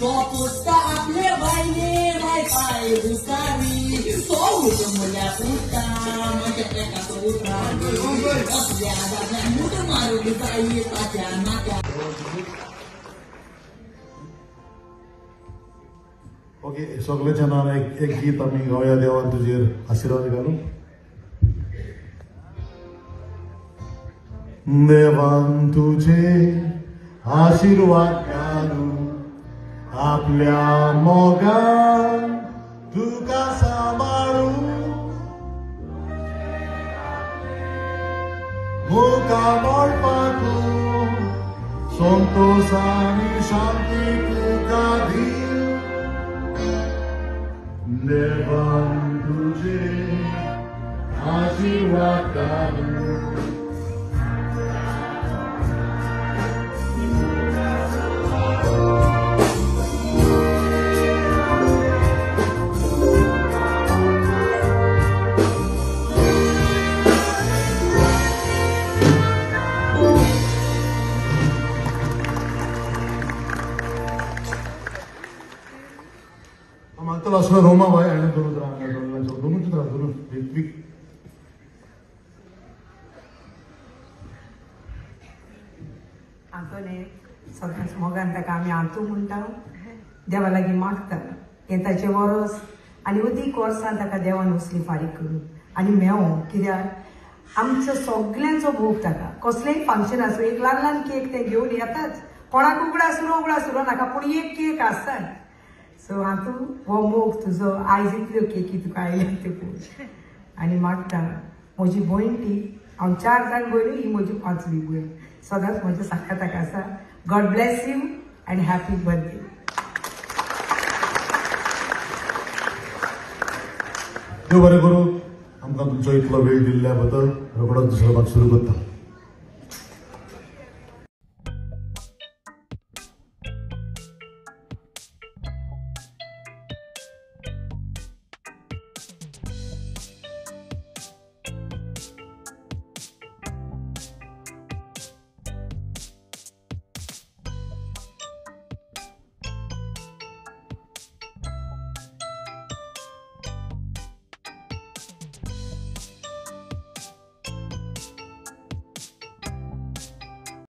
तो पुट्टा आपले बायले बाय पाय हुसारी तो उठ मुल्या पुट्टा म्हज्या एका उतरान असल्या दादल्यान मूठ मारूंक जाय ताच्या नाका. ओके, सगळ्याच्या नांवान एक एक गीत आमी गावया. देवान तुजेर आशिर्वाद घालूं. देवान तुझे आशीर्वाद घालूं, आपल्या मोगान तुका सांबाळूं, मुखा मोडपाकू संतोष आनी शांती तुका दी. देवान तुझे आशीर्वाद घालूं. मागतलो आसलो रोमा बाय आनी दोनूच राव, दोनूच राव, दोनूच ऋत्विक. आंतोने सगळ्यांच मोगान ताका आमी आंतू म्हणटा. देवा लागीं मागता हें ताचें वरस आनी अदीक वर्सां ताका देवान वसली फारीक करून आनी मेवो, कित्याक आमचो सगल्यांचो भोग ताका. कसलेंय फंक्शन आसूं एक ल्हान ल्हान केक तें घेवन येताच. कोणाक उगडास उरो उगडास उरो नाका, पूण एक केक आसता. सो हातूं हो मोग तुजो आयज इतल्यो केकी तुका आयल्या त्यो पळोवन आनी मागता. म्हजी भयण ती, हांव 4 जाण भयणी, ही म्हजी 5वी भयण, सदांच म्हज्या सांगाताक आसा. God bless you and happy birthday. देव बरें करूं आमकां तुमचो इतलो वेळ दिल्ल्या बद्दल. रोखडोच दुसरो भाग सुरू करता.